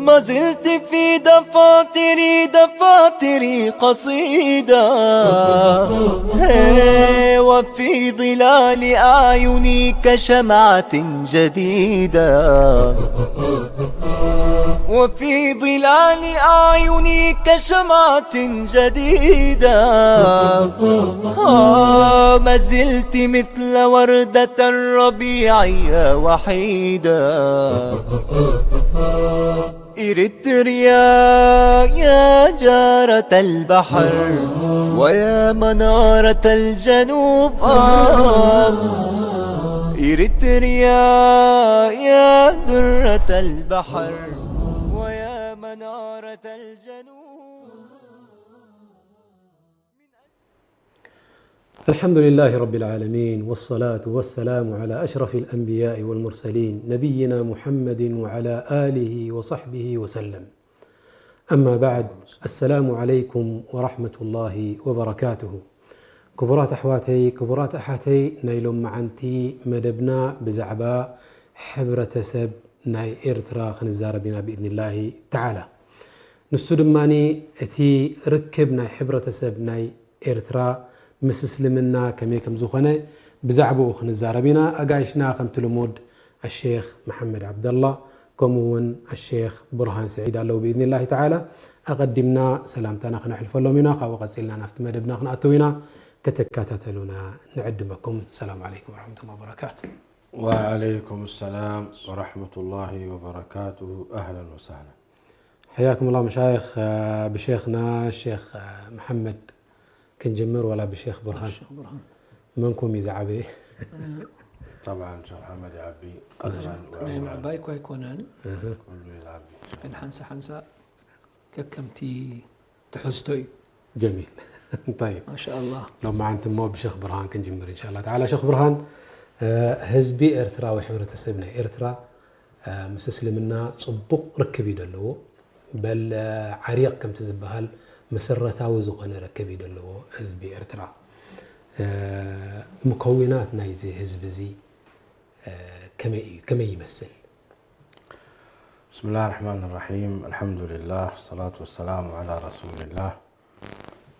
ما زلت في دفاتري، دفاتري قصيدة، هي، وفي ظلال أعيني كشمعة جديدة، وفي ظلال أعيني كشمعة جديدة، آه، ما زلت مثل وردة الربيع يا وحيدة. إريتريا يا جارة البحر ويا منارة الجنوب، آه. إريتريا يا درة البحر ويا منارة الجنوب. الحمد لله رب العالمين، والصلاة والسلام على أشرف الأنبياء والمرسلين، نبينا محمد وعلى آله وصحبه وسلم. أما بعد، السلام عليكم ورحمة الله وبركاته. ክቡራት ኣሕዋተይ፣ ክቡራት ኣሓተይ፣ ናይ ሎመዓንቲ መደብና ብዛዕባ ሕብረተሰብ ናይ ኤርትራ ክንዛረብ ኢና ብኢዝኒላሂ ተዓላ። ንሱ ድማኒ እቲ ርክብ ናይ ሕብረተሰብ ናይ ኤርትራ ምስ እስልምና ከመይ ከም ዝኾነ ብዛዕባኡ ክንዛረብ ኢና። ኣጋይሽና ከምቲ ልሙድ ኣሼኽ መሓመድ ዓብደላ ከምኡ እውን ኣሼኽ ቡርሃን ስዒድ ኣለዉ ብኢዝኒላሂ ተዓላ። ኣቐዲምና ሰላምታና ክነሕልፈሎም ኢና። ካብኡ ቀጺልና ናብቲ መደብና ክንኣተው ኢና። ክትከታተሉና ንዕድመኩም። ሰላም ዓለይኩም ወረሕመቱላሂ ወበረካቱ። وعليكم السلام ورحمة الله وبركاته. أهلا وسهلا. حياكم الله مشايخ. ብሼኽና ሼኽ መሓመድ ክንጅምር ወላ ብሼኽ ቡርሃን? ሸኽ ቡርሃን። መንኩም እዩ ዝዓበየ? طبعا ሸኽ ሓመድ ይዓቢ፣ ቀድማን ናይ ምዕባይ እኳ ኣይኮነን። ኩሉ ይዓቢ። ግን ሓንሳ ሓንሳ ከከምቲ ትሕዝቶ እዩ። ጀሚል። طيب. ማሻኣላህ። ሎመዓንቲ እሞ ብሸኽ ብርሃን ክንጅምር እንሻላ ተዓላ። ሸኽ ብርሃን፣ ህዝቢ ኤርትራ ወይ ሕብረተሰብ ናይ ኤርትራ ምስ እስልምና ጽቡቕ ርክብ እዩ ዘለዎ። በል ዓሪቕ ከምቲ ዝበሃል መሰረታዊ ዝኾነ ርክብ እዩ ዘለዎ ህዝቢ ኤርትራ። ምከዊናት ናይዚ ህዝቢ እዚ ከመይ እዩ? ከመይ ይመስል? بسم الله الرحمن الرحيم. الحمد لله، الصلاة والسلام على رسول الله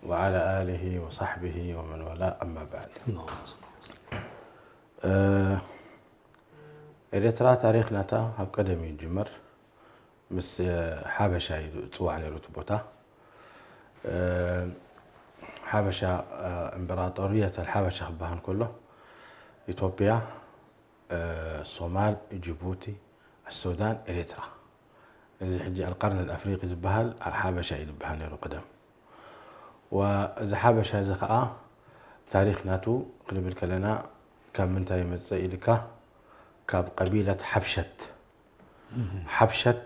وعلى آله وصحبه ومن والاه، أما بعد. اللهم صل وسلم. ኤርትራ ታሪኽ ናታ ካብ ቀደም እዩ ዝጅመር። ምስ ሓበሻ እዩ ዝፅዋዕ ነይሩ እቲ ቦታ። ሓበሻ፣ እምበራጦርየት ኣልሓበሻ ክበሃል ከሎ፣ ኢትዮጵያ፣ ሶማል፣ ጅቡቲ፣ ሱዳን፣ ኤርትራ። እዚ ሕጂ ኣልቀርን ኣፍሪቂ ዝበሃል ሓበሻ እዩ ዝበሃል ነይሩ ቀደም። ወእዚ ሓበሻ እዚ ኸዓ ታሪኽ ናቱ ክንብል ከለና ካብ ምንታይ ይመጽእ ኢልካ፣ ካብ ቀቢለት ሓብሸት። ሓብሸት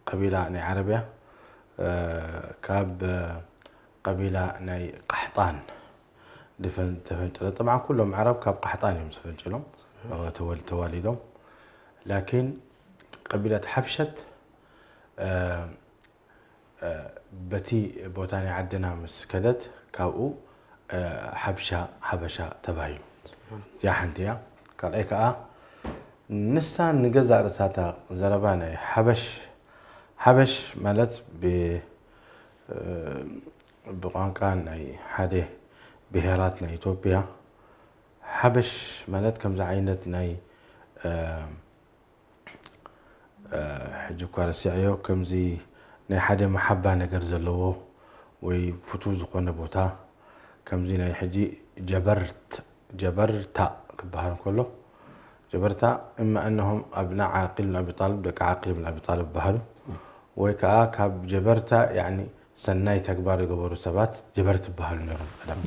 ቀቢላ ናይ ዓረብያ፣ ካብ ቀቢላ ናይ ቃሕጣን ድፈን-፣ ተፈንጭለ። ጠብዓን ኩሎም ዓረብ ካብ ቃሕጣን እዮም ተፈንጭሎም፣ ተወል-፣ ተዋሊዶም። ላኪን ቀቢለት ሓብሸት በቲ ቦታ ናይ ዓድና ምስ ከደት፣ ካብኡ ሓብሻ፣ ሓበሻ ተባሂሉ። እዚኣ ሓንቲ እያ። ካልኣይ ከኣ ንሳ ንገዛእ ርእሳታ ዘረባ ናይ ሓበሽ፣ ሓበሽ ማለት ብ-፣ ብቋንቋ ናይ ሓደ ብሄራት ናይ ኢትዮጵያ፣ ሓበሽ ማለት ከምዚ ዓይነት ናይ ሕጂ እኳ ረሲዐዮ፣ ከምዚ ናይ ሓደ መሓባ ነገር ዘለዎ ወይ ፍቱው ዝኾነ ቦታ፣ ከምዚ ናይ ሕጂ ጀበርት-፣ ጀበርታ ክበሃል ከሎ፣ ጀበርታ እማ እነሆም ኣብና ዓቂል ብን ኣቢ ጣልብ፣ ደቂ ዓቂል ብን ኣቢ ጣልብ ይበሃሉ፣ ወይ ከዓ ካብ ጀበርታ፣ ያዕኒ ሰናይ ተግባር ዝገበሩ ሰባት ጀበርቲ ይበሃሉ ነይሮም ቀደም።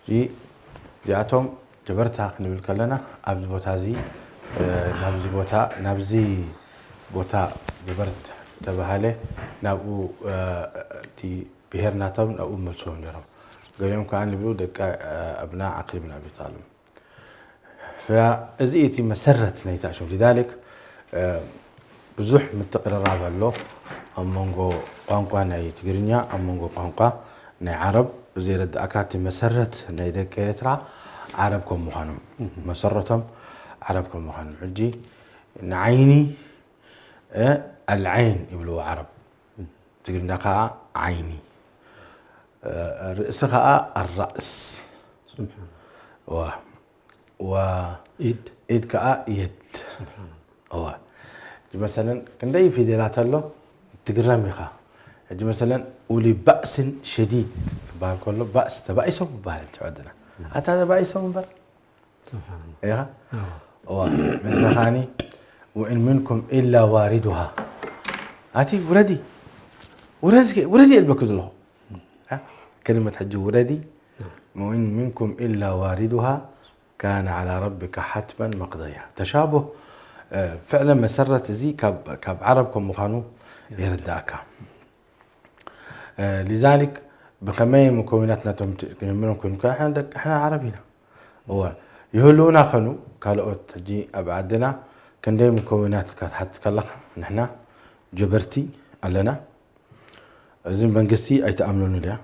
እዚ፣ እዚኣቶም ጀበርታ ክንብል ከለና ኣብዚ ቦታ እዚ፣ እ፣ ናብዚ ቦታ፣ ናብዚ ቦታ ጀበርት ተባሃለ፣ ናብኡ፣ እ፣ እቲ ብሄር ናቶም ናብኡ መልስዎም ነይሮም። ገሊኦም ከዓ ንብሉ ደቂ፣ እ፣ ኣብና ዓቅሊ ብን ኣቢ ጣልብ። እዚ እቲ መሰረት ናይታ ሽም። ሊዛሊክ ብዙሕ ምትቕርራብ ኣሎ ኣብ መንጎ ቋንቋ ናይ ትግርኛ፣ ኣብ መንጎ ቋንቋ ናይ ዓረብ። እዚ የረድኣካ እቲ መሰረት ናይ ደቂ ኤርትራ ዓረብ ከም ምዃኖም፣ መሰረቶም ዓረብ ከም ምዃኖም። ሕጂ ንዓይኒ ኣልዓይን ይብልዎ ዓረብ፣ ትግርኛ ከዓ ዓይኒ፣ ርእሲ ከዓ ኣራእስ። ኢድ ከዓ የድ። እዋ። ሕጂ መሰለን ክንደይ ፊደላት ኣሎ ትግረም ኢኻ። ሕጂ መሰለን ኡሊ ባእስን ሸዲድ ክበሃል ከሎ ባእስ ተባኢሶም ይበሃል እቲ ዓድና። ኣታ ተባኢሶም እምበር ኢኻ። እዋ። መስለኻኒ ወኢን ምንኩም ኢላ ዋሪዱሃ። ኣቲ ውረዲ ውረዲ ውረዲ የልበክ ዘለኹ። ከልመት ሕጂ ውረዲ ወኢን ምንኩም ኢላ ዋሪዱሃ ካነ ዓላ ረቢካ ሓትመን መቅደያ። ተሻቡህ ፍዕለ መሰረት እዚ ካብ ዓረብ ከም ምዃኑ የረዳእካ። ሊዛሊክ ብኸመይ ሙከዊናት ናቶም ትእምኖም ኮይኑ ከ ንሕና ዓረብ ኢና። እወ ይህልውና ኸኑ ካልኦት ሕጂ ኣብ ዓድና ክንደይ ሙከዊናት ክትሓትት ከለኻ ንሕና ጀበርቲ ኣለና። እዚ መንግስቲ ኣይትኣምነሉ ድያ?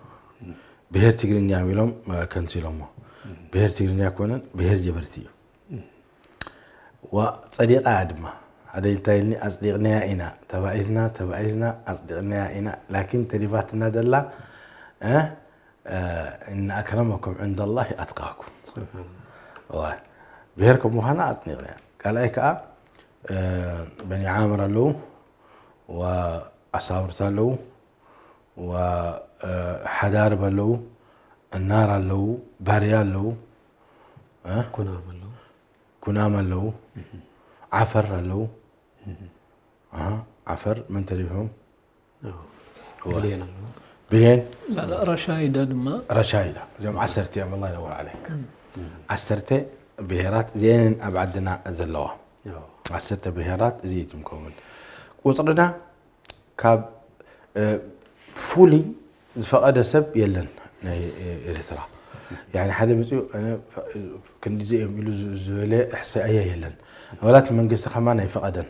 ብሄር ትግርኛ ኢሎም ከንሲሎሞ። ብሄር ትግርኛ ኮነን ብሄር ጀበርቲ እዩ። ዋ ጸዲቓ ድማ ሓደ እንታይ ኢልኒ ኣጽዲቕናያ ኢና ተባኢስና ተባኢስና ኣጽዲቕናያ ኢና ላኪን ተሪፋትና ደላ እነ ኣክረመኩም ዕንደ ላሂ ኣትቃኩም። ብሄር ከም ምዃና ኣጽዲቕናያ። ካልኣይ ከዓ በኒ ዓምር ኣለዉ፣ ኣሳውርት ኣለዉ፣ ሓዳርብ ኣለዉ፣ እናር ኣለዉ፣ ባርያ ኣለዉ፣ ኩናም ኣለዉ፣ ዓፈር ኣለዉ። ዓፈር መን ተሪፎም? ብሌን ረሻይዳ ድማ ረሻይዳ እዚኦም ዓሰርተ እዮም። ኣላ ይነውር ዓለይክ ዓሰርተ ብሄራት እዚአንን ኣብ ዓድና ዘለዋ ዓሰርተ ብሄራት እዚ ትምከውን ቁፅርና ካብ ፉሊ ዝፈቐደ ሰብ የለን ናይ ኤርትራ። ያኒ ሓደ መፅኡ ኣነ ክንዲዚ እዮም ኢሉ ዝበለ እሕሳእያ የለን። ወላ እቲ መንግስቲ ከማን ኣይፈቐደን።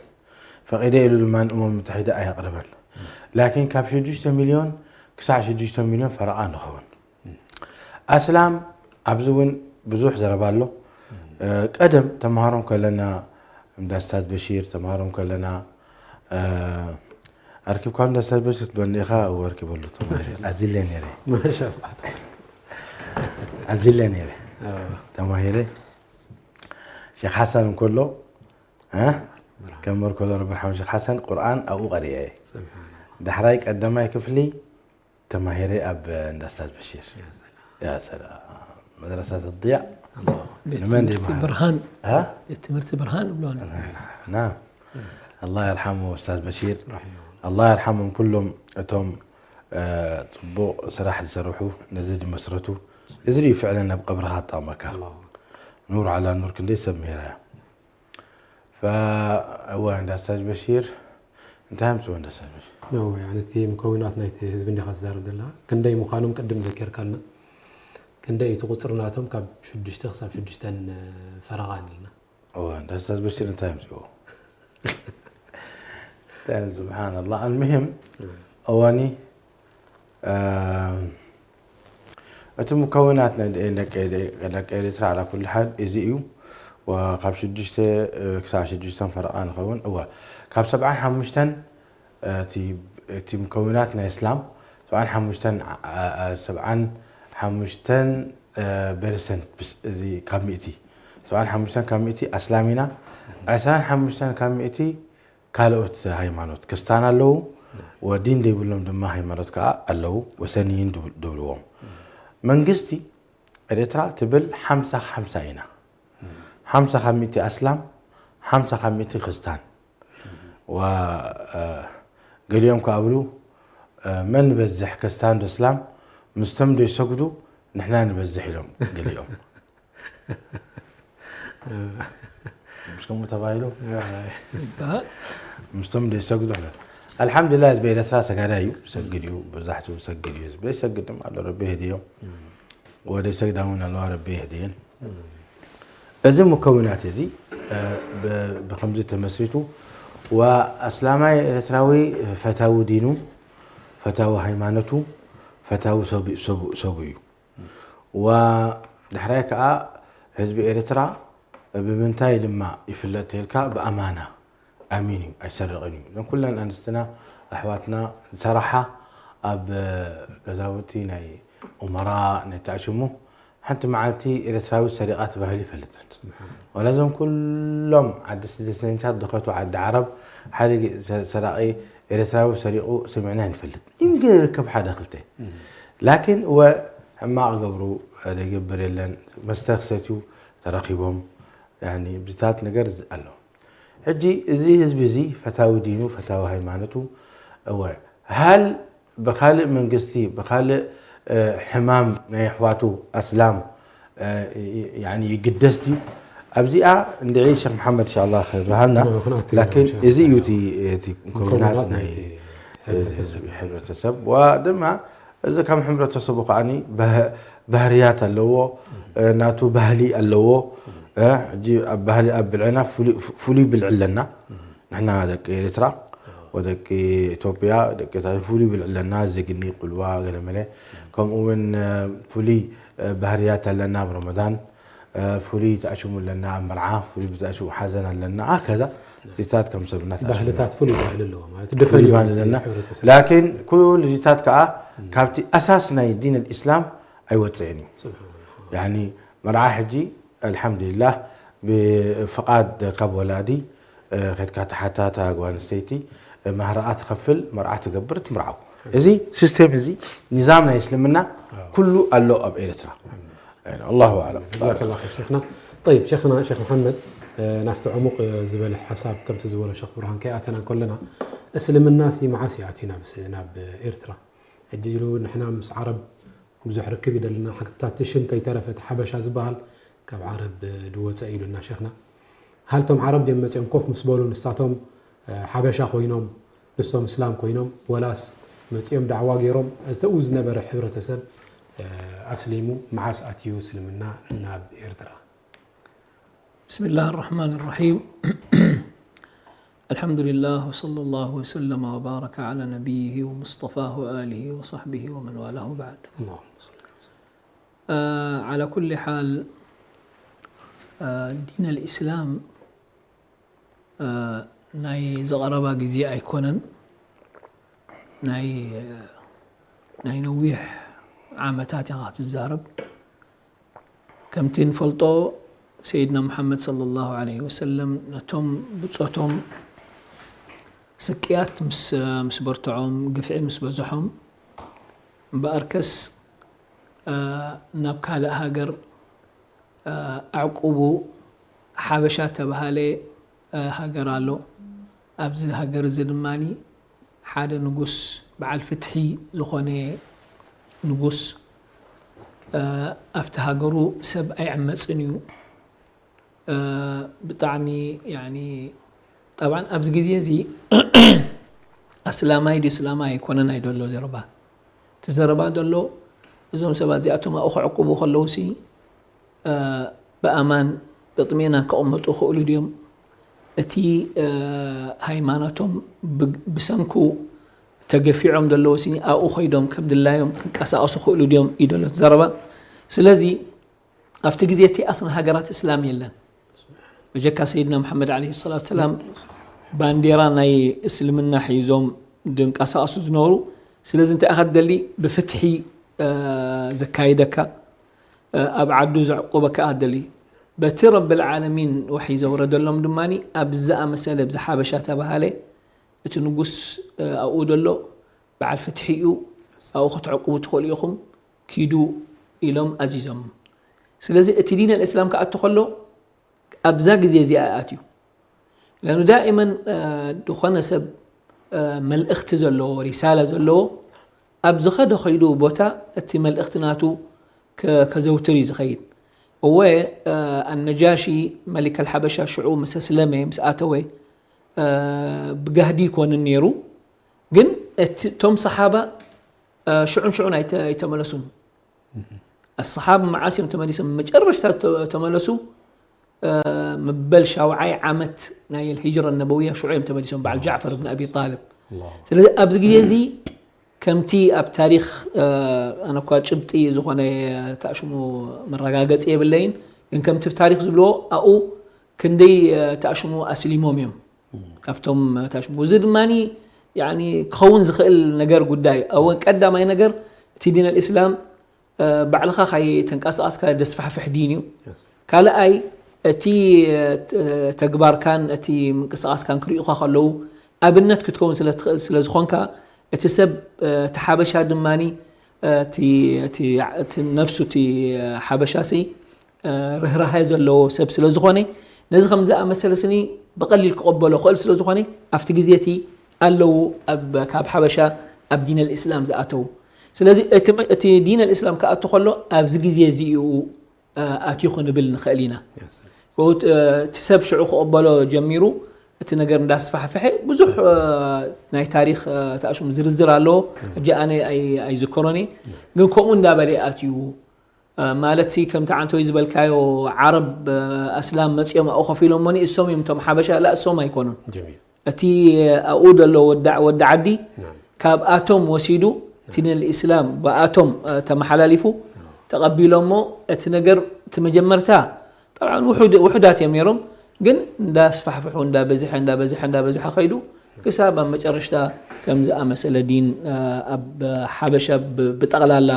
ፈቒደ ኢሉ ድማ ንእመም ምትሒደ ኣየቕረበን። ላኪን ካብ ሽዱሽተ ሚልዮን ክሳዕ ሽዱሽተ ሚልዮን ፈረቓ ንኸውን። ኣስላም ኣብዚ እውን ብዙሕ ዘረባ ኣሎ። ቀደም ተምሃሮም ከለና እንዳ ስታዝ በሺር ተምሃሮም ከለና ኣርኪብካ እንዳ ስታዝ በሺር ትበኒ ኢኻ። እወ ኣርኪበሉ ተማሂረ ኣዚለ ነይረ ኣዚለ ነይረ ተማሂረ ሼክ ሓሰን እንከሎ ከመር ከሎ ረቢ ርሓሙ ሼክ ሓሰን ቁርኣን ኣብኡ ቀሪአ እየ። ዳሕራይ ቀዳማይ ክፍሊ ተማሂረ ኣብ እንዳ ስታዝ በሺር። ያ ሰላም። ያ ሰላም። መድረሰት ضياء ንመን ድዩ ትምህርቲ ብርሃን ቤት ትምህርቲ ብርሃን ይብሎ። ናም ኣላህ የርሓሙ ኡስታዝ በሺር። ኣላህ የርሓሞም ኩሎም እቶም ጽቡቕ ስራሕ ዝሰርሑ ነዚ ዝመስረቱ። እዚ ድዩ ፍዕለን ናብ ቀብርኻ ኣጣቕመካ። ኑር ዓላ ኑር ክንደይ ሰብ ምሂራ እያ። እወ እንዳ ስታዝ በሺር እንታይ ኣምፅዎ እንዳ ስታዝ በሺር? እወ ያኒ እቲ ሙከዊናት ናይቲ ህዝቢ እንዲኻ ትዛረብ ዘለኻ ክንደይ ምዃኖም ቅድም ዘኪርካልና ክንደይ እቲ ቁፅሪ ናቶም ካብ ሽዱሽተ ክሳብ ሽዱሽተን ፈረቓ ንልና። እወ እንዳ ስታዝ በሺር እንታይ ኣምፅዎ? ስብሓንላ ኣልሙሂም እወኒ እቲ ሙከዊናት ናይ ደቂ ኤርትራ ዓላ ኩሉ ሓል እዚ እዩ። ካብ ሽዱሽተ ክሳብ ሽዱሽተን ፈረቓ ንኸውን እወ ካብ ሰብዓን ሓሙሽተን እቲ ሙከዊናት ናይ እስላም ሰብዓን ሓሙሽተን ሰብዓን ሓሙሽተን ፐርሰንት እዚ ካብ ሚእቲ ሰብዓን ሓሙሽተን ካብ ሚእቲ ኣስላም ኢና። ዕስራን ሓሙሽተን ካብ ሚእቲ ካልኦት ሃይማኖት ክስታን ኣለዉ፣ ወዲን ዘይብሎም ድማ ሃይማኖት ከዓ ኣለዉ፣ ወሰንይን ድብልዎም። መንግስቲ ኤርትራ ትብል ሓምሳ ሓምሳ ኢና። ሓምሳ ካብ ሚእቲ ኣስላም፣ ሓምሳ ካብ ሚእቲ ክስታን። ገሊኦም ከዓ ብሉ መን በዝሕ ክስታን ዶ እስላም ምስቶም ዶ ይሰግዱ ንሕና ንበዝሕ ኢሎም ገሊኦም። ምስ ከምኡ ተባሂሉ ይበሃል። ምስቶም ዘይሰግዱ ሕነ ኣልሓምዱሊላህ ህዝቢ ኤርትራ ሰጋዳይ እዩ። ሰግድ እዩ፣ ብዛሕቱ ሰግድ እዩ። ህዝቢ ዘይሰግድ ድማ ኣሎ፣ ረቢ የህድዮ። ወደ ሰግዳ እውን ኣለዋ፣ ረቢ የህድየን። እዚ ሙከውናት እዚ ብከምዚ ተመስሪቱ፣ ወኣስላማይ ኤርትራዊ ፈታዊ ዲኑ፣ ፈታዊ ሃይማኖቱ፣ ፈታዊ ሰቡ እዩ። ወድሕራይ ከዓ ህዝቢ ኤርትራ ብምንታይ ድማ ይፍለጥ ተልካ፣ ብኣማና ኣሚን እዩ፣ ኣይሰርቕን እዩ። እዘን ኩለን ኣንስትና ኣሕዋትና ዝሰራሓ ኣብ ገዛውቲ ናይ ኡመራ ናይ ተኣሽሙ ሓንቲ መዓልቲ ኤርትራዊ ሰሪቓ ተባሂሉ ይፈልጥን። ወላ እዞም ኩሎም ዓዲ ስደተኛታት ድኸቱ ዓዲ ዓረብ ሓደ ሰራቒ ኤርትራዊ ሰሪቑ ሰሚዕና ንፈልጥ። ይምገ ይርከብ ሓደ ክልተ። ላኪን እወ ሕማቕ ገብሩ ደይገብር የለን። መስተ ክሰትዩ ተረኺቦም። ያኒ ብዝታት ነገር ኣሎ። ሕጂ እዚ ህዝቢ እዚ ፈታዊ ዲኑ፣ ፈታዊ ሃይማኖቱ፣ እወ፣ ሃል ብኻልእ መንግስቲ፣ ብኻልእ ሕማም ናይ ኣሕዋቱ ኣስላም ይግደስ ድዩ? ኣብዚኣ እንድዒ ሸክ መሓመድ እንሻላ ክብርሃና። ላኪን እዚ እዩ እቲ ኮብናት ናይ ሕብረተሰብ። ዋ ድማ እዚ ከም ሕብረተሰቡ ከዓኒ ባህርያት ኣለዎ፣ ናቱ ባህሊ ኣለዎ። ሕጂ ኣብ ባህሊ ኣብ ብልዕና ፍሉይ ብልዒ ኣለና። ንሕና ደቂ ኤርትራ ወደቂ ኢትዮጵያ ደቂ ፍሉይ ብልዒ ኣለና። ዘግኒ፣ ቁልዋ፣ ገለመለ። ከምኡ እውን ፍሉይ ባህርያት ኣለና። ኣብ ረመዳን ፍሉይ ተኣሽሙ ኣለና። ኣብ መርዓ ፍሉይ ብዝኣሽሙ ሓዘን ኣለና። ከዛ ዚታት ከም ሰብ እናተኣሽሙ ባህልታት ፍሉይ ባህሊ ኣለዎ ማለት ፍሉይ ደፈን ባህሊ ኣለና። ላኪን ኩሉ ዚታት ከዓ ካብቲ ኣሳስ ናይ ዲን ኣልእስላም ኣይወፅእን እዩ። ያኒ መርዓ ሕጂ ኣልሓምዱሊላህ ብፍቓድ ካብ ወላዲ ከድካ ተሓታታ ጓል ኣንስተይቲ ማህረኣ ትኸፍል፣ መርዓ ትገብር፣ ትምርዓው። እዚ ሲስቴም እዚ ኒዛም ናይ እስልምና ኩሉ ኣሎ ኣብ ኤርትራ። ኣላሁ ኣዕለም። ጀዛከላ ኸይር ሸይኽና። ጠይብ ሸይኽና፣ ሸይኽ መሓመድ ናብቲ ዕሙቕ ዝበለ ሓሳብ ከምቲ ዝበሎ ሸይኽ ብርሃን ከይኣተና እንከለና እስልምና ሲ መዓስ እዩ ኣትዩ ናብ ኤርትራ? ሕጂ ኢሉ ንሕና ምስ ዓረብ ብዙሕ ርክብ ይደልና፣ ሓታ እቲ ሽም ከይተረፈ እቲ ሓበሻ ዝበሃል ካብ ዓረብ ድወፀ ኢሉና ሸይኽና። ሃልቶም ዓረብ ድዮም መፂኦም ኮፍ ምስ በሉ ንሳቶም ሓበሻ ኮይኖም ንሶም እስላም ኮይኖም ወላስ መፂኦም ዳዕዋ ገይሮም እተኡ ዝነበረ ሕብረተሰብ ኣስሊሙ መዓስ ኣትዩ እስልምና ናብ ኤርትራ? بسم الله الرحمن الرحيم. الحمد لله وصلى الله وسلم وبارك على نبيه ومصطفاه وآله وصحبه ومن والاه وبعد. على كل حال، ዲን ኣልእስላም ናይ ዝቐረባ ግዜ ኣይኮነን፣ ናይ ነዊሕ ዓመታት ኢኻ ትዛረብ። ከምቲ ንፈልጦ ሰይድና ሙሓመድ ሰለላሁ ዐለይሂ ወሰለም ነቶም ብጾቶም ስቅያት ምስ በርትዖም፣ ግፍዒ ምስ በዝሖም፣ እምበኣርከስ ናብ ካልእ ሃገር ኣዕቁቡ። ሓበሻ ተባሃለ ሃገር ኣሎ። ኣብዚ ሃገር እዚ ድማ ሓደ ንጉስ በዓል ፍትሒ ዝኾነ ንጉስ ኣብቲ ሃገሩ ሰብ ኣይዕመፅን እዩ። ብጣዕሚ ያኒ ጠብዓን ኣብዚ ግዜ እዚ ኣስላማይ ድዩ እስላማይ ኣይኮነን ኣይደሎ ዘረባ። እቲ ዘረባ ዘሎ እዞም ሰባት እዚኣቶም ኣብኡ ክዕቁቡ ከለዉ ሲ ብኣማን ብጥሜና ክቕመጡ ይኽእሉ ድዮም? እቲ ሃይማኖቶም ብሰንኩ ተገፊዖም ዘለዉ ሲ ኣብኡ ከይዶም ከም ድላዮም ክንቀሳቐሱ ይኽእሉ ድዮም እዩ ዘሎ እቲ ዘረባ። ስለዚ ኣብቲ ግዜ እቲ ኣስሊ ሃገራት እስላም የለን። ብጀካ ሰይድና መሓመድ ዓለይሂ ሰላቱ ሰላም ባንዴራ ናይ እስልምና ሒዞም ድንቀሳቐሱ ዝነበሩ። ስለዚ እንታይ ኢኻ ትደሊ? ብፍትሒ ዘካይደካ ኣብ ዓዱ ዘዕቁበካ ኢኻ ትደሊ። በቲ ረብል ዓለሚን ወሒ ዘውረደሎም ድማ ኣብዚ ዝኣመሰለ ኣብዚ ሓበሻ ተባሃለ እቲ ንጉስ ኣብኡ ዘሎ በዓል ፍትሒ እዩ፣ ኣብኡ ክትዕቁቡ ትኽእሉ ኢኹም፣ ኪዱ ኢሎም ኣዚዞም። ስለዚ እቲ ዲን ኣልእስላም ክኣቱ ከሎ ኣብዛ ግዜ እዚኣ ኣትዩ። ለኑ ዳእመን ዝኾነ ሰብ መልእኽቲ ዘለዎ ሪሳላ ዘለዎ ኣብ ዝኸደ ከይዱ ቦታ እቲ መልእኽቲ ናቱ ከዘውትር እዩ ዝኸይድ። እወ ኣነጃሺ መሊክ ኣልሓበሻ ሽዑ ምስ ኣስለመ ምስ ኣተወ ብጋህዲ ይኮንን ነይሩ። ግን እቶም ሰሓባ ሽዑን ሽዑን ኣይተመለሱን። ኣሰሓብ መዓስ እዮም ተመሊሶም? መጨረሽታ ተመለሱ። መበል ሻውዓይ ዓመት ናይ ሂጅራ ነበውያ ሽዑ እዮም ተመሊሶም በዓል ጃዕፈር ብን ኣቢ ጣልብ። ስለዚ ኣብዚ ግዜ እዚ ከምቲ ኣብ ታሪኽ ኣነ እኳ ጭብጢ ዝኾነ ተኣሽሙ መረጋገፂ የብለይን፣ ግን ከምቲ ታሪኽ ዝብልዎ ኣብኡ ክንደይ ተኣሽሙ ኣስሊሞም እዮም ካብቶም ተኣሽሙ። እዚ ድማ ክኸውን ዝኽእል ነገር ጉዳይ እዩ። ቀዳማይ ነገር እቲ ዲን ኣልእስላም ባዕልኻ ካይ ተንቀሳቐስካ ደስፋሕፍሕ ዲን እዩ። ካልኣይ እቲ ተግባርካን እቲ ምንቅስቃስካን ክርእዩኻ ከለዉ ኣብነት ክትከውን ስለ ትኽእል ስለ ዝኾንካ እቲ ሰብ እቲ ሓበሻ ድማ እቲ ነፍሱ እቲ ሓበሻ ሲ ርህራሀ ዘለዎ ሰብ ስለ ዝኾነ ነዚ ከም ዝኣመሰለ ስኒ ብቐሊል ክቐበሎ ክእል ስለ ዝኾነ ኣብቲ ግዜ እቲ ኣለዉ ካብ ሓበሻ ኣብ ዲን ኣልእስላም ዝኣተዉ። ስለዚ እቲ ዲን ኣልእስላም ክኣቱ ከሎ ኣብዚ ግዜ እዚ እዩ ኣትዩ ክንብል ንኽእል ኢና። እቲ ሰብ ሽዑ ክቕበሎ ጀሚሩ እቲ ነገር እንዳስፋሕፍሐ ብዙሕ ናይ ታሪኽ ተኣሽሙ ዝርዝር ኣለዎ። ሕጂ ኣነ ኣይዝከሮን እየ፣ ግን ከምኡ እንዳበለ ኣትዩ ማለት ሲ ከምቲ ዓንተወይ ዝበልካዮ ዓረብ ኣስላም መፅኦም ኣብኡ ኮፍ ኢሎሞኒ እሶም እዮም እቶም ሓበሻ ላ እሶም ኣይኮኑን። እቲ ኣብኡ ዘሎ ወዲ ዓዲ ካብኣቶም ወሲዱ እቲ ንልእስላም ብኣቶም ተመሓላሊፉ ተቐቢሎሞ እቲ ነገር እቲ መጀመርታ ጠብዓን ውሑዳት እዮም ነይሮም፣ ግን እንዳስፋሕፍሑ እንዳበዝሐ እንዳበዝሐ እንዳበዝሐ ከይዱ ክሳብ ኣብ መጨረሽታ ከም ዝኣመሰለ ዲን ኣብ ሓበሻ ብጠቕላላ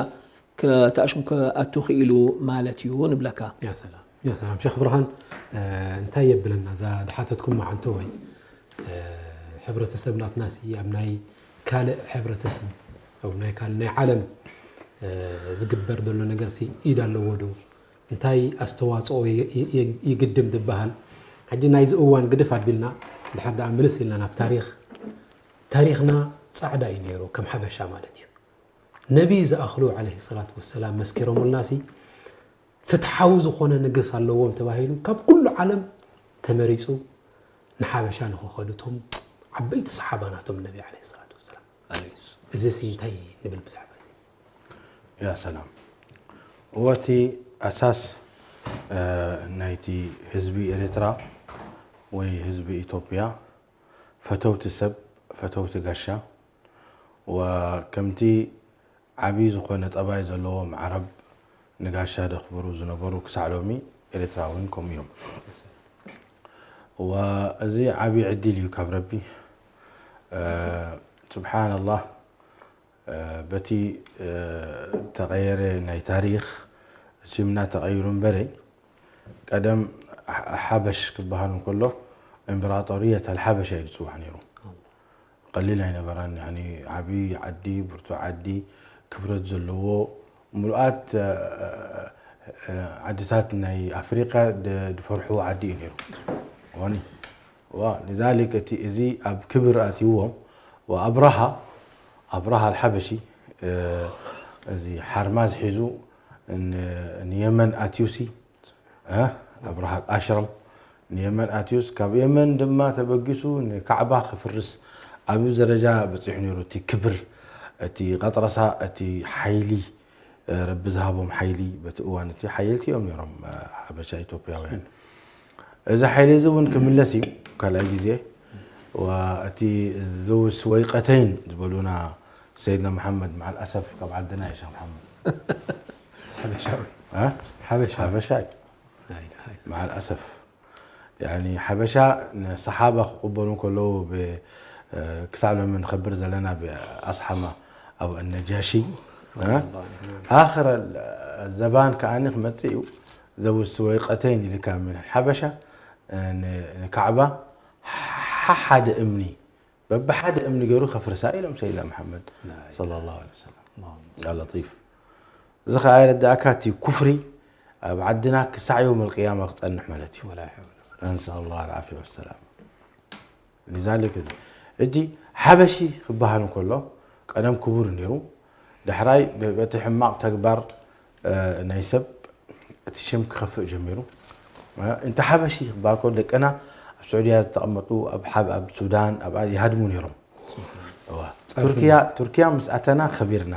ተኣሽሙ ክኣቱ ክኢሉ ማለት እዩ ንብለካ። ያ ሰላም ያ ሰላም ሸኽ ብርሃን እንታይ የብለና እዛ ድሓተትኩም መዓንቶ ወይ ሕብረተሰብና ትናሲ ኣብ ናይ ካልእ ሕብረተሰብ ኣብ ናይ ካልእ ናይ ዓለም ዝግበር ዘሎ ነገር ሲ ኢድ ኣለዎ ዶ እንታይ ኣስተዋፅኦ ይግድም ዝበሃል ሕጂ ናይዚ እዋን ግድፍ ኣቢልና ድሓር ደኣ ምልስ ኢልና ናብ ታሪኽ ታሪኽና ፃዕዳ እዩ ነይሩ ከም ሓበሻ ማለት እዩ ነቢይ ዝኣኽሉ ዓለይሂ ሰላቱ ወሰላም መስኪሮሙልና ሲ ፍትሓዊ ዝኾነ ንግስ ኣለዎም ተባሂሉ ካብ ኩሉ ዓለም ተመሪፁ ንሓበሻ ንኽኸዱ እቶም ዓበይቲ ሰሓባ ናቶም ነቢ ዓለይሂ ሰላቱ ወሰላም። እዚ ሲ እንታይ ንብል ብዛዕባ እዚ? ያ ሰላም እወቲ ኣሳስ ናይቲ ህዝቢ ኤርትራ ወይ ህዝቢ ኢትዮጵያ ፈተውቲ ሰብ ፈተውቲ ጋሻ ወከምቲ ዓብዪ ዝኾነ ጠባይ ዘለዎም ዓረብ ንጋሻ ደኽብሩ ዝነበሩ ክሳዕ ሎሚ ኤርትራውን ከምኡ እዮም። ወእዚ ዓብዪ ዕድል እዩ ካብ ረቢ ስብሓን ኣላህ በቲ ተቐየረ ናይ ታሪኽ ስምና ተቐይሩ እምበረ ቀደም ሓበሽ ክበሃል እንከሎ እምበራጦርየት ኣልሓበሻ እዩ ዝፅዋዕ ነይሩ። ቀሊል ኣይነበረን። ዓብዪ ዓዲ፣ ብርቱዕ ዓዲ፣ ክብረት ዘለዎ ምሉኣት ዓድታት ናይ ኣፍሪቃ ዝፈርሕዎ ዓዲ እዩ ነይሩ። ዋ ሊዛሊክ እቲ እዚ ኣብ ክብር ኣትይዎም ወኣብረሃ ኣብረሃ ኣልሓበሺ እዚ ሓርማዝ ሒዙ ንየመን ኣትዩሲ ኣብረሃ ኣሽረም ንየመን ኣትዩስ ካብ የመን ድማ ተበጊሱ ንካዕባ ክፍርስ ኣብዚ ደረጃ በፂሑ ነይሩ። እቲ ክብር፣ እቲ ቀጥረሳ፣ እቲ ሓይሊ ረቢ ዝሃቦም ሓይሊ በቲ እዋን እቲ ሓየልቲ እዮም ነይሮም ሓበሻ ኢትዮጵያውያን። እዚ ሓይሊ እዚ እውን ክምለስ እዩ ካልኣይ ግዜ። እቲ ذو السويقتين ዝበሉና ሰይድና መሓመድ መዓል ኣሰፍ ካብ ዓድና እዩ ሸኽ መሓመድ። ሓበሻዊ ሓበሻ ሓበሻ እዩ። መዓል ኣሰፍ ያኒ ሓበሻ ንሰሓባ ክቕበሉ ከለዉ ክሳብ ሎሚ ንኸብር ዘለና ብኣስሓማ ኣብ ነጃሺ ኣኽረ ዘባን ከኣኒ ክመፅእ እዩ። ذو السويقتين ኢልካ ሚን ሓበሻ ንካዕባ ሓደ እምኒ በብሓደ እምኒ ገይሩ ከፍርሳ ኢሎም ሰይድና መሓመድ صلى الله عليه وسلم። ያ ለጢፍ። እዚ ኸዓ የረድኣካ እቲ ኩፍሪ ኣብ ዓድና ክሳዕ የውም ኣልቅያማ ክፀንሕ ማለት እዩ። ነስኣል ላህ ኣልዓፍያ ወሰላም። ሊዛሊክ እዚ ሕጂ ሓበሺ ክበሃል እንከሎ ቀደም ክቡር ነይሩ። ዳሕራይ በቲ ሕማቕ ተግባር ናይ ሰብ እቲ ሽም ክኸፍእ ጀሚሩ። እንተ ሓበሺ ክበሃል ከሎ ደቅና ኣብ ስዑድያ ዝተቐመጡ ኣብ ሓብ ኣብ ሱዳን ኣብ ይሃድሙ ነይሮም። ቱርኪያ ቱርኪያ ምስ ኣተና ከቢርና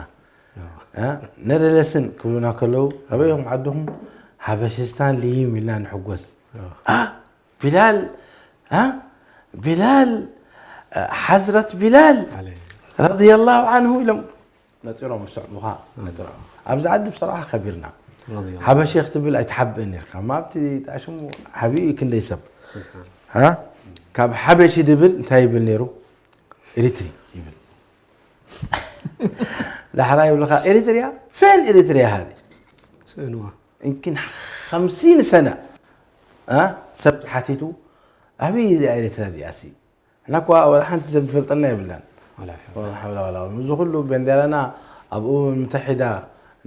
ነደለስን ክብሉና ከለዉ ኣበይ ኢኹም ዓድኹም ሓበሽስታን ልይም ኢልና ንሕጎስ። ቢላል ቢላል ሓዝረት ቢላል ረዲየላሁ ዓንሁ ኢሎም ነጢሮም ዝሰዕሙኻ ነጢሮም። ኣብዚ ዓዲ ብሰራሓ ከቢርና ሓበሺ ክትብል ኣይትሓብእን ነርካ። እማ ኣብቲ ጣሽሙ ሓቢኡ እዩ ክንደይ ሰብ። ካብ ሓበሺ ድብል እንታይ ይብል ነይሩ? ኤሪትሪ ይብል። ዳሕራ ይብልኻ ኤሪትሪያ ፌን ኤሪትሪያ ሃዚ ስእንዋ يمكن خمسين سنة ها سبت حاتيتو أبي إذا أريترا زي أسي نكوا ولا حنت زب فلتنا يبلان ولا حول ولا حول ولا قوة. مزو كله بندرنا أبو متحدة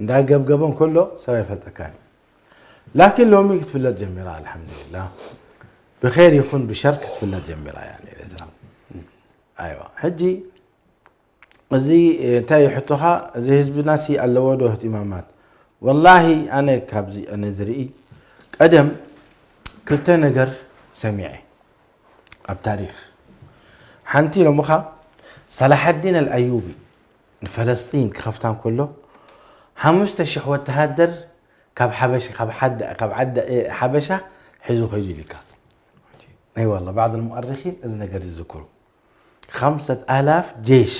دا جب جبن كله سوي فلتكان. لكن لو ميك تفلت جميرة الحمد لله بخير يكون بشر تفلت جميرة يعني إريترا. أيوة حجي እዚ እንታይ እዩ ሕቶኻ? እዚ ህዝብናሲ ኣለዎ ዶ እህትማማት? ወላሂ ኣነ ካብዚ ኣነ ዝርኢ ቀደም ክልተ ነገር ሰሚዐ ኣብ ታሪኽ። ሓንቲ ኢሎምኻ ሰላሐዲን ኣልኣዩቢ ንፈለስጢን ክኸፍታ እንከሎ ሓሙሽተ ሽሕ ወተሃደር ካብ ሓበሻ ካብ ሓደ ካብ ዓደ ሓበሻ ሒዙ ከይዱ ኢልካ። ኣይ ዋላ ባዕድ ልሙኣርኺን እዚ ነገር ይዝክሩ። ኸምሰት ኣላፍ ጄሽ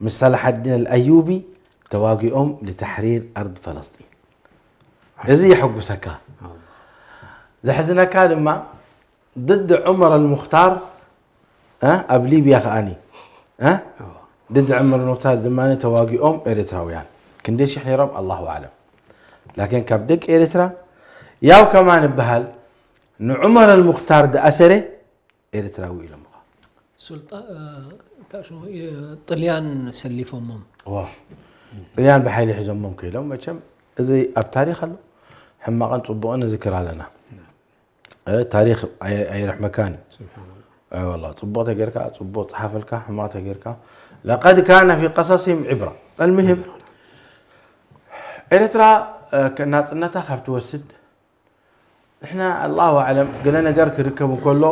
ምስ ሰላሐዲን ኣልኣዩቢ ተዋጊኦም ልተሕሪር ኣርድ ፈለስጢን። እዚ የሐጉሰካ። ዘሕዝነካ ድማ ድድ ዑመር ኣልሙኽታር ኣብ ሊብያ ከኣኒ ድድ ዑመር ኣልሙኽታር ድማ ተዋጊኦም ኤርትራውያን ክንደይ ሽሕ ነይሮም ኣላሁ ኣዕለም። ላኪን ካብ ደቂ ኤርትራ ያው ከማን ይበሃል ንዑመር ኣልሙኽታር ዝኣሰረ ኤርትራዊ ኢሎምኻ። ሱልጣ እንታይ ሽሙ ጥልያን ሰሊፎሞም ዋ ጥልያን ብሓይሊ ሒዞሞም ከይሎም መቸም እዚ ኣብ ታሪኽ ኣሎ። ሕማቕን ጽቡቕን ንዝክር ኣለና። እ፣ ታሪኽ ኣይ- ኣይረሕመካን እዩ። ስብሓንላ ኣይ ወላ ጽቡቕ ተጌርካ ጽቡቕ ጸሓፈልካ ሕማቕ ተጌርካ لقد كان في قصصهم عبرة. المهم ኤርትራ እ፣ ከ- ናጽነታ ካብ ትወስድ ንሕና ኣላሁ ኣዕለም ገለ ነገር ክርከብ እንከሎ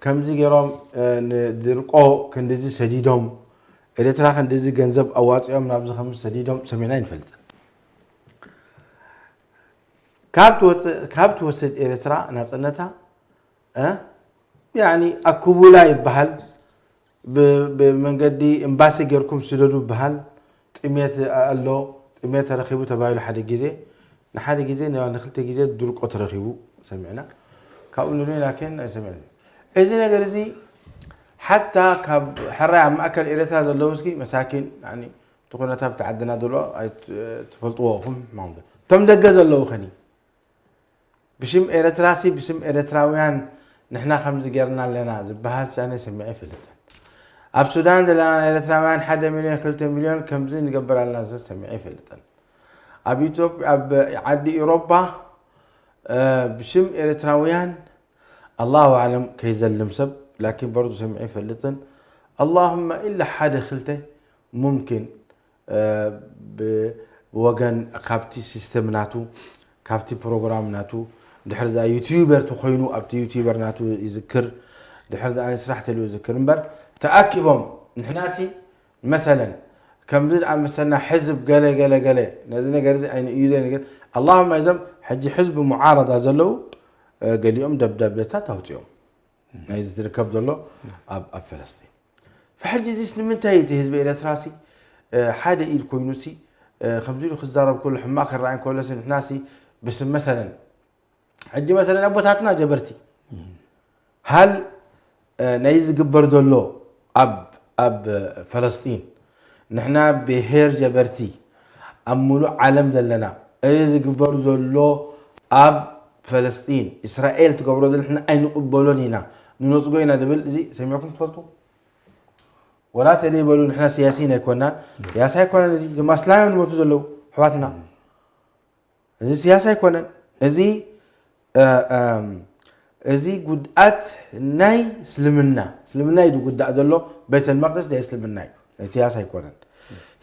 ከምዚ ገይሮም እ፣ ንድርቆ ክንድዚ ሰዲዶም ኤርትራ ክንድዚ ገንዘብ ኣዋፂኦም ናብዚ ከምዚ ሰዲዶም ሰሚዕና ይንፈልጥን። ካብ ትወፅእ ካብ ትወስድ ኤርትራ ናፅነታ እ፣ ያኒ ኣክቡላ ይበሃል። ብ- ብመንገዲ ኤምባሲ ጌርኩም ስደዱ ይበሃል። ጥሜት ኣሎ። ጥሜት ተረኺቡ ተባሂሉ ሓደ ግዜ ንሓደ ግዜ ን- ንክልተ ግዜ ድርቆ ተረኺቡ ሰሚዕና። ካብኡ ንሉ ላኪን ኣይሰሚዕን። እዚ ነገር እዚ ሓታ ካብ ሕራይ ኣብ ማእከል ኤርትራ ዘለዉ እስኪ መሳኪን ያኒ እቲ ኩነታት ኣብቲ ዓድና ዘሎ ኣይት- ትፈልጥዎ ኢኹም ሕማም ዶ? እቶም ደገ ዘለዉ ኸኒ ብሽም ኤረትራሲ ብስም ኤረትራውያን ንሕና ከምዚ ጌርና ኣለና ዝበሃል ሲ ኣነ ሰሚዐ ኣይፈልጥን። ኣብ ሱዳን ዘለና ኤረትራውያን ሓደ ሚልዮን ክልተ ሚልዮን ከምዚ ንገብር ኣለና ዝብል ሰሚዐ ኣይፈልጥን። ኣብ ኢትዮጵያ ኣብ ዓዲ ኢሮባ ብሽም ኤረትራውያን ኣላሁ ኣዕለም ከይዘልም ሰብ ላኪን በርዱ ሰሚዐ ኣይፈልጥን። ኣላሁመ ኢላ ሓደ ክልተ ሙምኪን ብወገን ካብቲ ሲስተም ናቱ ካብቲ ፕሮግራም ናቱ ድሕሪ ዳ ዩቲዩበር ተኮይኑ ኣብቲ ዩቲዩበር ናቱ ይዝክር ድሕሪ ዳ ስራሕ ተልዩ ይዝክር እምበር ተኣኪቦም ንሕናሲ መሰለን ከምዚ ዝኣመሰልና ሕዝብ ገለ ገለ ገለ ነዚ ነገር እዚ ኣይንእዩ ዘይ ነገር ኣላሁማ እዞም ሕጂ ሕዝቢ ሙዓረዳ ዘለዉ ገሊኦም ደብዳቤታት ኣውፅኦም ናይዚ ዝርከብ ዘሎ ኣብ ኣብ ፈለስጢን ሕጂ እዚስ ንምንታይ እቲ ህዝቢ ኤረትራሲ ሓደ ኢድ ኮይኑሲ ከምዚ ኢሉ ክዛረብ ከሎ ሕማቕ ክረኣይ ከሎሲ ንሕናሲ ብስም መሰለን ሕጂ መሰለን ኣቦታትና ጀበርቲ ሃል ናይ ዝግበር ዘሎ ኣብ ኣብ ፈለስጢን ንሕና ብሄር ጀበርቲ ኣብ ሙሉእ ዓለም ዘለና እዚ ዝግበር ዘሎ ኣብ ፈለስጢን እስራኤል ትገብሮ ዘሎ ንሕና ኣይንቕበሎን ኢና ንነፅጎ ኢና ዝብል እዚ ሰሚዕኩም ትፈልጡ? ወላ ተደይ በሉ ንሕና ስያሲን ኣይኮናን ስያሳ ኣይኮነን እዚ ድማ ስላም እዮም ዝሞቱ ዘለዉ ኣሕዋትና እዚ ስያሳ ኣይኮነን እዚ እዚ ጉድኣት ናይ እስልምና እስልምና እዩ ዝጉዳእ ዘሎ ቤተል መቅደስ ናይ እስልምና እዩ ናይ ስያሳ ኣይኮነን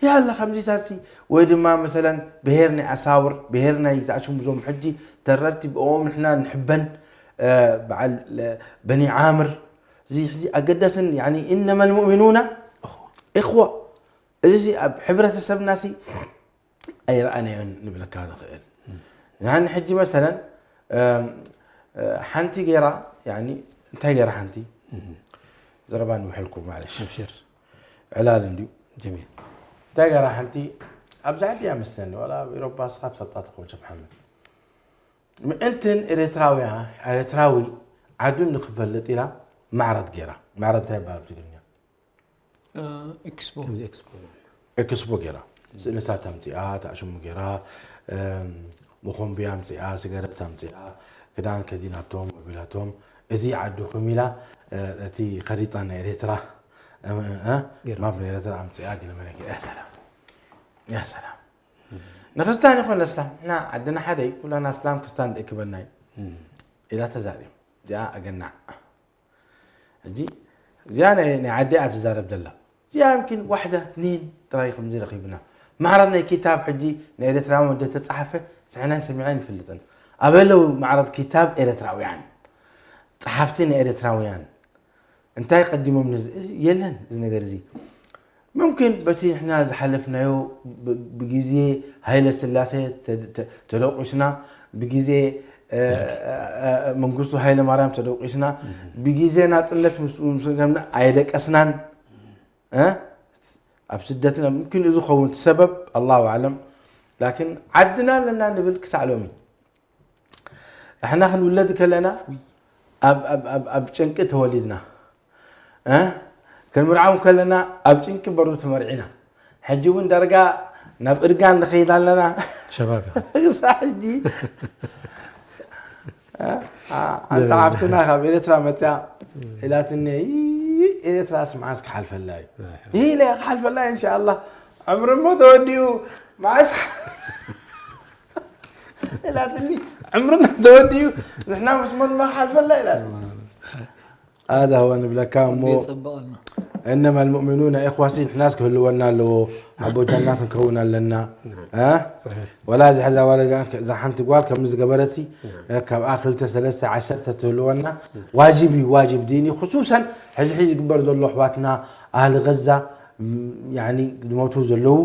ያላ ከምዚታት ሲ ወይ ድማ መሰለን ብሄር ናይ ኣሳውር ብሄር ናይ ተኣሽሙ ዞም ሕጂ ተረርቲ ብኦም ንሕና ንሕበን በዓል በኒ ዓምር እዚ ሕዚ ኣገዳስን ያኒ እነመ ልሙእሚኑና እኽዋ እዚ ኣብ ሕብረተሰብና ሲ ኣይረኣናዮን ንብለካ ንኽእል ንሓኒ ሕጂ መሰለን ሓንቲ ገይራ ያኒ እንታይ ገይራ ሓንቲ ዘረባ ንውሕልኩ ማለሽ ኣብሽር ዕላል እንድዩ ጀሚል እንታይ ገይራ ሓንቲ ኣብዛ ዓዲ እያ መስለኒ ዋላ ኣብ ኤሮፓ ስኻ ትፈልጣ ትኸውን ሸፍ ሓመድ ምእንትን ኤርትራውያ ኤርትራዊ ዓዱ ንክፈልጥ ኢላ ማዕረድ ገይራ ማዕረድ እንታይ ይበሃል ብትግርኛ ኤክስፖ ከምዚ ኤክስፖ ኤክስፖ ገይራ ስእልታት ኣምፅኣ ተኣሽሙ ገይራ መኾንቢያ ኣምፅኣ ስገረት ኣምፅኣ ክዳን ከዲናቶም ኣቢላቶም እዚ ዓድኹም ኢላ እቲ ከሪጣ ናይ ኤርትራ ማብ ናይ ኤርትራ ኣምፅኣ ገለ መለ ገይራ ያ ሰላም ያ ሰላም ንክስታን ይኮን ለስላም ንሕና ዓድና ሓደ እዩ ኩላና ስላም ክስታን ደክበና እዩ ኢላ ተዛሪብ እዚኣ ኣገናዕ ሕጂ እዚኣ ናይ ናይ ዓዲ እያ ትዛረብ ዘላ እዚኣ يمكن ዋሕዳ ትኒን ጥራይ ከምዚ ረኺብና ማዕረድ ናይ ኪታብ ሕጂ ናይ ኤርትራውያን ወደ ተጻሓፈ ስሕናይ ሰሚዐ ንፍልጥን ኣበለው ማዕረድ ኪታብ ኤርትራውያን ጸሓፍቲ ናይ ኤርትራውያን እንታይ ቀዲሞም ነዚ የለን እዚ ነገር እዚ ممكن በቲ ንሕና ዝሓለፍናዮ ብግዜ ሃይለ ስላሴ ተደቂስና ብግዜ መንግስቱ ሃይለ ማርያም ተደቂስና ብግዜ ናፅነት ምስ ገምና ኣየደቀስናን ኣብ ስደትና ምምክን እዚ ኸውን ሰበብ ኣላሁ ኣለም ላኪን ዓድና ኣለና ንብል ክሳዕ ሎሚ ንሕና ክንውለድ ከለና ኣብ ጭንቂ ተወሊድና ክንምርዓው ከለና ኣብ ጭንቂ በሩ ተመርዒና ሕጂ እውን ዳርጋ ናብ እርጋን ንኸይድ ኣለና ሸባብ ክሳዕ ሕጂ ሓንቲ ሓፍትና ካብ ኤርትራ መፅያ ኢላትኒ ኤርትራስ መዓስ ክሓልፈላ እዩ ኢለ ክሓልፈላ እንሻ ኣላ ዕምሪ እሞ ተወዲኡ መዓስ ኢላትኒ ዕምርና ተወዲኡ ንሕና ምስ ሞትና ክሓልፈላ ኢላት ኣዳ ወ ንብለካ እሞ ጸበቐልና እነማ ልሙእሚኑን ኢኽዋሲ ንሕናስ ክህልወና ኣለዎ ኣቦጃና ክንከውን ኣለና እ? ወላ እዚ ሕዛ ዋላ እዛ ሓንቲ ጓል ከም ዝገበረሲ ካብኣ ክልተ ሰለስተ ዓሰርተ ትህልወና ዋጅብ እዩ ዋጅብ ዲን እዩ ክሱሰን ሕዚ ሕዚ ዝግበር ዘሎ ኣሕዋትና ኣህሊ ገዛ ያኒ ዝሞቱ ዘለዉ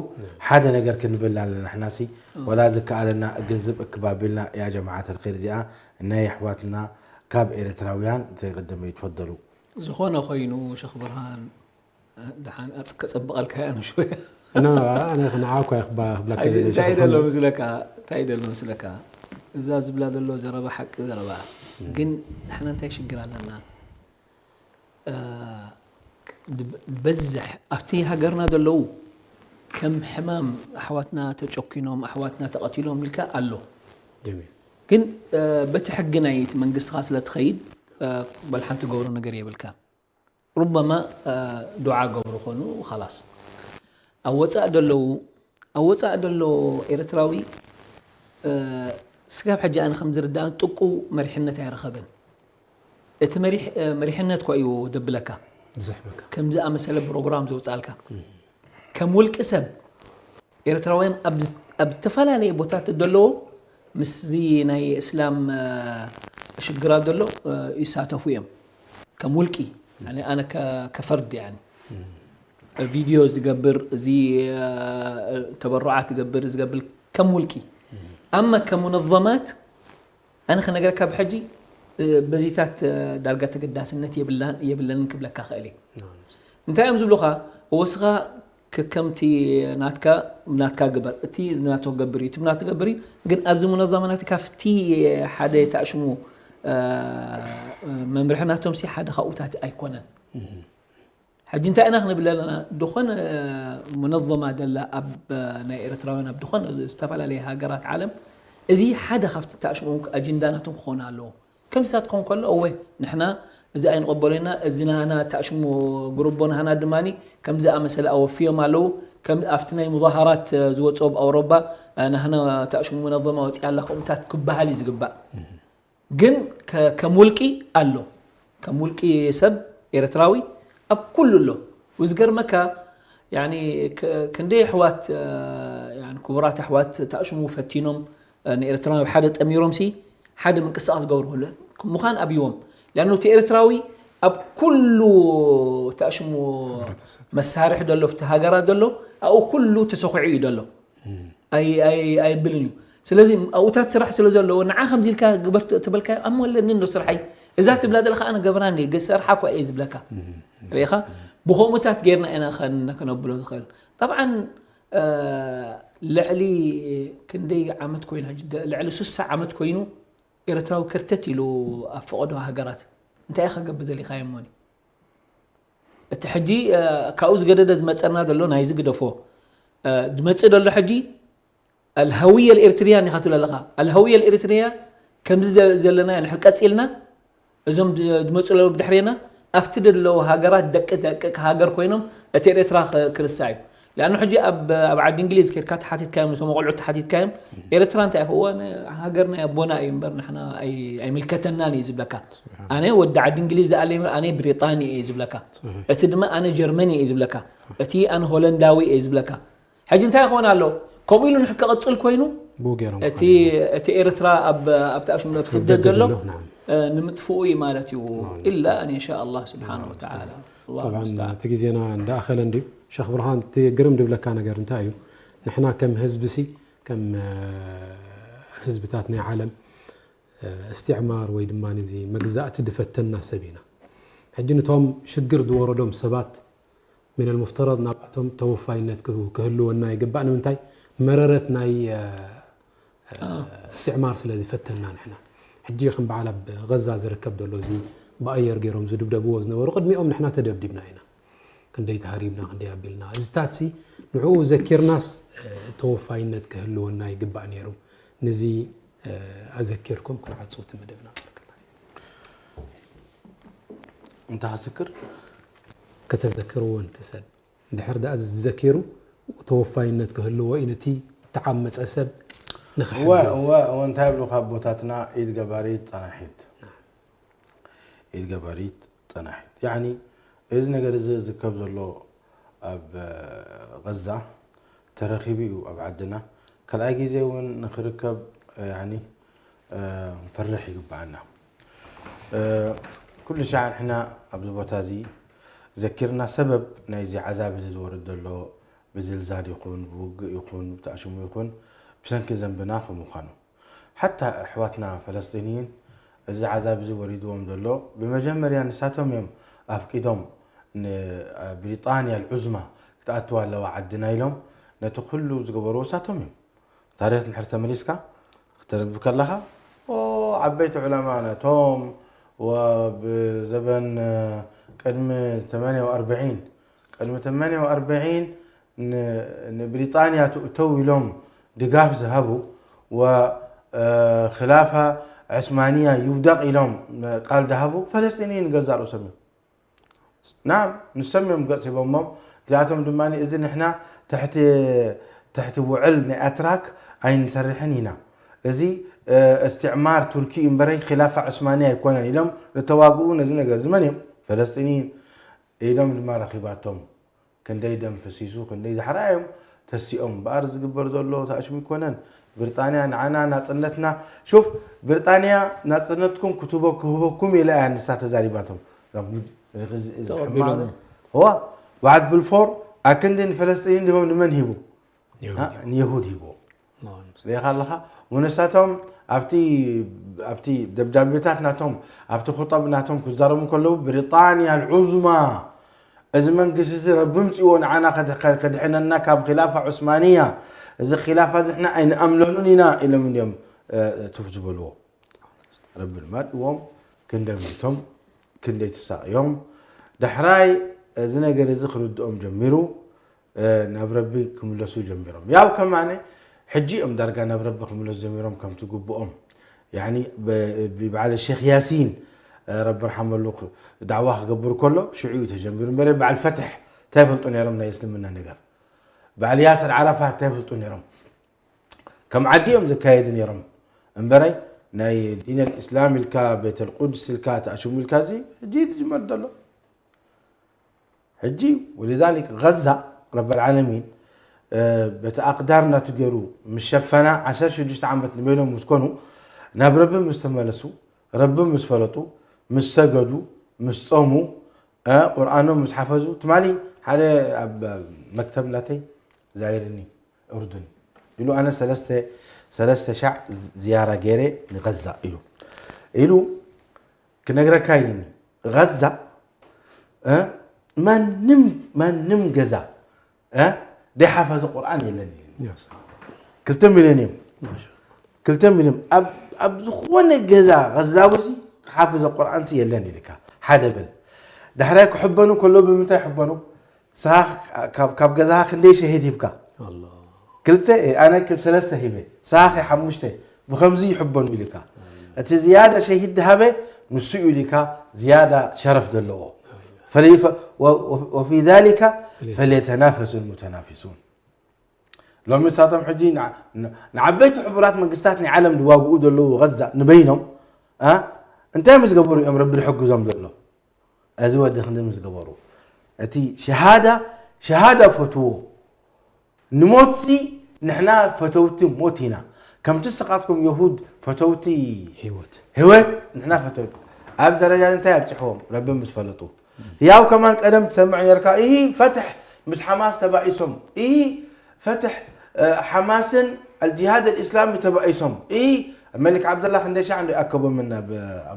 ሓደ ነገር ክንብል ኣለና ንሕናሲ ወላ ዝከኣለና ገንዘብ እክብ ኣቢልና ያ ጀማዓት ኣልኸይር እዚኣ ናይ ኣሕዋትና ካብ ኤርትራውያን ዘይቀደመ ይትፈደሉ ዝኾነ ኮይኑ ሸኽ ብርሃን ደሓን ኣጽ- ከጸብቐልካ እያ ንሽወያ ኖ ኣነ ንዓኳ ክብላካ እንታይ ደሎ ምስለካ እንታይ ደሎ ምስለካ እዛ ዝብላ ዘሎ ዘረባ ሓቂ ዘረባ ግን ንሕና እንታይ ሽግር ኣለና እ፣ ድብ- በዝሕ ኣብቲ ሃገርና ዘለዉ ከም ሕማም ኣሕዋትና ተጨኪኖም ኣሕዋትና ተቐቲሎም ኢልካ ኣሎ ጀሚል ግን እ፣ በቲ ሕጊ ናይ እቲ መንግስትኻ ስለ ትኸይድ እ፣ በል ሓንቲ ገብሮ ነገር የብልካ ሩበማ እ፣ ዱዓ ገብሩ ኾኑ ኻላስ ኣብ ወፃእ ደለዉ ኣብ ወፃእ ደሎ ኤርትራዊ እ፣ ስጋብ ሕጂ ኣነ ከም ዝርዳእን ጥቁ መሪሕነት ኣይረኸበን እቲ መሪሕ- እ፣ መሪሕነት እኳ እዩ ደብለካ ዝሕበካ ከምዚ ኣመሰለ ፕሮግራም ዘውፅኣልካ ከም ውልቂ ሰብ ኤርትራውያን ኣብ ዝ- ኣብ ዝተፈላለየ ቦታት ዘለዉ ምስዚ ናይ እስላም እ፣ ሽግራት ዘሎ እ፣ ይሳተፉ እዮም ከም ውልቂ ያኒ ኣነ ከ- ከፈርድ ያኒ ቪድዮ ዝገብር እዚ እ፣ ተበሩዓት ዝገብር ዝገብር ከም ውልቂ ኣማ ከሙነዘማት ኣነ ከነገረካ ብሕጂ እ፣ በዚታት እ፣ ዳርጋ ተገዳስነት የብላን የብለንን ክብለካ ክእል እየ እንታይ እዮም ዝብሉኻ ወስኻ ከከምቲ ናትካ ናትካ ግበር እቲ ናቶ ገብር እዩ እቲ ናቶ ገብር እዩ ግን ኣብዚ ሙነዛማ ናቲ ካብቲ ሓደ ተኣሽሙ እ፣ መምርሒ ናቶም ሲ ሓደ ካብኡታት ኣይኮነን ሕጂ እንታይ ኢና ክንብል ኣለና ድኾነ ሙነዘማ ደላ ኣብ ናይ ኤርትራውያን ኣብ ድኾነ ዝተፈላለየ ሃገራት ዓለም እዚ ሓደ ካብቲ ተኣሽሞም ኣጀንዳ ናቶም ክኾነ ኣለዎ ከምዚታት ክኾን ከሎ እወ ንሕና እዚ ኣይንቐበሎ ኢና እዚ ናና ተኣሽሙ ግሩቦ ናህና ድማ ከምዚ ኣመሰለ ኣወፍዮም ኣለዉ ከም ኣብቲ ናይ ሙዛሃራት ዝወፅኦ ኣብ ኣውሮባ ናህና ተኣሽሙ ሙነዘማ ወፂኣ ኣላ ከምኡታት ክበሃል እዩ ዝግባእ ግን ከ- ከም ውልቂ ኣሎ ከም ውልቂ ሰብ ኤርትራዊ ኣብ ኩሉ ኣሎ ዝገርመካ ያኒ ክ- ክንደይ ኣሕዋት እ፣ ያኒ ክቡራት ኣሕዋት ተኣሽሙ ፈቲኖም እ፣ ንኤርትራ ናብ ሓደ ጠሚሮም ሲ ሓደ ምንቅስቃስ ዝገብሩ ከሎ ምዃን ኣብይዎም ሊኣኑ እቲ ኤርትራዊ ኣብ ኩሉ ተኣሽሙ ሕብረተሰብ መሳርሒ ደሎ ፍቲ ሃገራት ደሎ ኣብኡ ኩሉ ተሰኺዑ እዩ ደሎ ኣይ- ኣይ- ኣይብልን እዩ ስለዚ ኣብኡታት ስራሕ ስለ ዘለዎ ንዓ ከምዚ ኢልካ ግበር ተ- ተበልካዮ ኣሞ ኣለኒ እንዶ ስርሐይ እዛ ትብላ ዘለካ ኣነ ገብራ እንደ ገ- ሰርሓ እኳ እየ ዝብለካ ርኢኻ ብኸምኡታት ጌርና ኢና ከን- ከነብሎ ንኽእል ጠብዓን እ፣ ልዕሊ ክንደይ ዓመት ኮይኑ ሕጂ ደ- ልዕሊ ሱሳ ዓመት ኮይኑ ኤርትራዊ ከርተት ኢሉ ኣብ ፈቐዶ ሃገራት እንታይ ኢኻ ገብር ደሊኻ እሞኒ እቲ ሕጂ እ፣ ካብኡ ዝገደደ ዝመፀና ዘሎ ናይዚ ግደፎ እ፣ ዝመፅእ ዘሎ ሕጂ الهوية الإريترية ኢኻ ትብል ኣለኻ الهوية الإريترية ከምዚ ዘ- ዘለና ንሕር ቀፂልና እዞም ድ- ዝመፁ ኣለዉ ብድሕሬና ኣብቲ ደለዉ ሃገራት ደቂ ደቂ ሃገር ኮይኖም እቲ ኤርትራ ክ- ክርስዕ እዩ لأنه ሕጂ ኣብ ኣብ ዓዲ እንግሊዝ ከድካ ተሓቲትካዮም ነቶም ቆልዑ ተሓቲትካዮም ኤርትራ እንታይ እዋ ሃገር ናይ ኣቦና እዩ እምበር ንሕና ኣይ- ኣይምልከተናን እዩ ዝብለካ ኣነ ወዲ ዓዲ እንግሊዝ ዝኣለ እምበር ኣነ ብሪጣኒ እየ ዝብለካ እቲ ድማ ኣነ ጀርመኒ እየ ዝብለካ እቲ ኣነ ሆለንዳዊ እየ ዝብለካ ሕጂ እንታይ ይኸውን ኣሎ ከምኡ ኢሉ ንሕ ክቕፅል ኮይኑ ብኡ ገይሮም እቲ ክኾኑ። እቲ ኤርትራ ኣብ ኣብቲ ኣሽሙ ኣብ ስደት ስደት ዘሎ ዘሎ፣ ናም። እ፣ ንምጥፍኡ እዩ ማለት እዩ ናም፣ ኢላ ኣን ኢንሻ ኣላህ ስብሓን ናም፣ ወተዓላ ኣላሁ طبعا ሙስተዓን እቲ ግዜና እንዳኣኸለ እንድዩ ሸኽ ብርሃን እቲ ግርም ድብለካ ነገር እንታይ እዩ ንሕና ከም ህዝቢ ሲ ከም እ፣ ህዝብታት ናይ ዓለም እ፣ እስትዕማር ወይ ድማ እዚ መግዛእቲ ድፈተና ሰብ ኢና ሕጂ ነቶም ሽግር ዝወረዶም ሰባት من المفترض ናብኣቶም ተወፋይነት ክህ- ክህልወና ይግባእ ንምንታይ መረረት ናይ እ፣ እ፣ እስትዕማር ስለ ዝፈተና ንሕና ሕጂ ከም በዓል ኣብ غزة ዝርከብ ዘሎ እዚ ብኣየር ገይሮም ዝድብደብዎ ዝነበሩ ቅድሚኦም ንሕና ተደብዲብና ኢና ክንደይ ተሃሪብና ክንደይ ኣቢልና እዚታት ሲ ንዕኡ ዘኪርናስ እ፣ ተወፋይነት ክህልወና ይግባእ ነይሩ ንዚ እ፣ ኣዘኪርኩም ክንዓጽው እቲ መደብና እንታይ ክዝክር ከተዘክርዎ እቲ ሰብ እንድሕር ደኣ ዝዘኪሩ ተወፋይነት ክህልዎ እዩ ነቲ ተዓመፀ ሰብ ንኽሕግዝ እንታይ ብሉ ካብ ቦታትና ኢድ ገባሪት ፀናሒት ኢድ ገባሪት ፀናሒት ያኒ እዚ ነገር እዚ ዝርከብ ዘሎ ኣብ غزة ተረኺቡ እዩ ኣብ ዓድና ካልኣይ ግዜ እውን ንክርከብ ያኒ ፈርሕ ይግባኣና ኩሉ ሻዕ ንሕና ኣብዚ ቦታ እዚ ዘኪርና ሰበብ ናይዚ ዓዛብ እዚ ዝወርድ ዘሎ ብዝልዛል ይኹን ብውግእ ይኹን ብተኣሽሙ ይኹን ብሰንኪ ዘንብና ከምዃኑ ሓታ ኣሕዋትና ፈለስጢንይን እዚ ዓዛብ እዚ ወሪድዎም ዘሎ ብመጀመርያ ንሳቶም እዮም ኣፍቂዶም ንብሪጣንያ ልዑዝማ ክትኣትዋ ኣለዋ ዓድና ኢሎም ነቲ ኩሉ ዝገበርዎ ሳቶም እዮም ታሪክ ንድሕር ተመሊስካ ክተንብብ ከለኻ ዓበይቲ ዑለማ ነቶም ብዘበን ቅድሚ ثمانية وأربعين ቅድሚ ثمانية وأربعين ንብሪጣንያ ትእተው ኢሎም ድጋፍ ዝሃቡ ወክላፋ ዕስማንያ ይውደቕ ኢሎም ቃል ዝሃቡ ፈለስጢንይን ገዛ ርእሶም እዮም ናም ንሶም እዮም ገፅ ሂቦሞም እዚኣቶም ድማ እዚ ንሕና ትሕቲ ውዕል ናይ ኣትራክ ኣይንሰርሕን ኢና እዚ እስትዕማር ቱርኪ እዩ እምበረይ ኪላፋ ዑስማንያ ኣይኮነን ኢሎም ዝተዋግኡ ነዚ ነገር እዚ መን እዮም ፈለስጢንይን ኢዶም ድማ ረኺባቶም ክንደይ ደም ፈሲሱ ክንደይ ዳሕራ እዮም ተሲኦም እምበኣር ዝግበር ዘሎ ተኣሽሙ ኣይኮነን ብሪጣንያ ንዓና ናፅነትና ሹፍ ብሪጣንያ ናፅነትኩም ክትህበ ክህበኩም ኢላ እያ ንሳ ተዛሪባቶም እዋ ባዓድ ብልፎር ኣክንዲ ንፈለስጢን ድቦም ንመን ሂቡ ንየሁድ ሂብዎ ሪኢኻ ኣለኻ ወነሳቶም ኣብቲ ኣብቲ ደብዳቤታት ናቶም ኣብቲ ክጠብ ናቶም ክዛረቡ ከለዉ ብሪጣንያ ልዑዝማ እዚ መንግስቲ እዚ ረቢ ምፅእዎ ንዓና ከድሕነና ካብ ኪላፋ ዑስማንያ እዚ ኪላፋ እዚ ሕና ኣይንኣምነሉን ኢና ኢሎም እዮም ቱፍ ዝበልዎ ረቢ ድማ ድዎም ክንደይ ሞይቶም ክንደይ ተሳቕዮም ዳሕራይ እዚ ነገር እዚ ክርድኦም ጀሚሩ ናብ ረቢ ክምለሱ ጀሚሮም ያው ከማነ ሕጂ እዮም ዳርጋ ናብ ረቢ ክምለሱ ጀሚሮም ከምቲ ግብኦም ያኒ ብበዓል ሼክ ያሲን ረቢ ርሓመሉ ዳዕዋ ክገብር ከሎ ሽዑ እዩ ተጀሚሩ እምበረ በዓል ፈትሕ እንታይ ይፈልጡ ነይሮም ናይ እስልምና ነገር በዓል ያስር ዓረፋት እንታይ ይፈልጡ ነይሮም ከም ዓዲ እዮም ዘካየዱ ነይሮም እምበረይ ናይ ዲን ልእስላም ኢልካ ቤት ልቁድስ ኢልካ ተኣሽሙ ኢልካ እዚ ሕጂ ዝጅመር ዘሎ ሕጂ ولذلك غزة رب العالمين በቲ ኣቅዳር እናትገሩ ምስ ሸፈና ዓሰርተ ሽዱሽተ ዓመት ንበይኖም ምስ ኮኑ ናብ ረቢ ምስ ተመለሱ ረቢ ምስ ፈለጡ ምስ ሰገዱ ምስ ጾሙ ቁርኣኖም ምስ ሓፈዙ ትማሊ ሓደ ኣብ መክተብ ናተይ ዛይርኒ እርዱኒ ኢሉ ኣነ ሰለስተ ሰለስተ ሻዕ ዝያራ ገይረ ንገዛ ኢሉ ኢሉ ክነግረካ ኢሉኒ። ገዛ ማንም ማንም ገዛ ደይሓፈዘ ቁርኣን የለን። ክልተ ሚልዮን እዮም። ክልተ ሚልዮን ኣብ ዝኾነ ገዛ ገዛውሲ ሓፍዘ ቁርኣንሲ የለን ኢልካ ሓደ በል። ዳሕራይ ክሕበኑ ከሎ ብምንታይ ይሕበኑ? ስኻ ካብ ገዛኻ ክንደይ ሸሂድ ሂብካ? ክልተ ኣነ ክል ሰለስተ ሂበ፣ ስኻ ሓሙሽተ። ብኸምዚ ይሕበኑ ኢልካ። እቲ ዝያዳ ሸሂድ ድሃበ ንሱ እዩ ኢልካ ዝያዳ ሸረፍ ዘለዎ። ወፊ ዛሊካ ፈልየተናፈሱ ልሙተናፊሱን። ሎሚ ንሳቶም ሕጂ ንዓበይቲ ሕቡራት መንግስታት ናይ ዓለም ዝዋግኡ ዘለዉ ገዛ ንበይኖም እንታይ ምስ ገበሩ እዮም ረቢ ዝሕግዞም ዘሎ? እዚ ወዲ ክንዲ ምስ ገበሩ እቲ ሸሃዳ ሸሃዳ ፈትዎ ንሞትሲ ንሕና ፈተውቲ ሞት ኢና። ከምቲ ስኻትኩም የሁድ ፈተውቲ ህይወት ህይወት ንሕና ፈተውቲ ኣብ ደረጃ እንታይ ኣብፅሕዎም ረቢ ምስ ፈለጡ ህያው ከማን ቀደም ትሰምዕ ነርካ። ይህ ፈትሕ ምስ ሓማስ ተባኢሶም፣ ይህ ፈትሕ ሓማስን ኣልጂሃድ ኣልእስላሚ ተባኢሶም፣ ይህ መሊክ ዓብደላ ክንደይ ሻዕ እንዶ ኣከቦምን ኣብ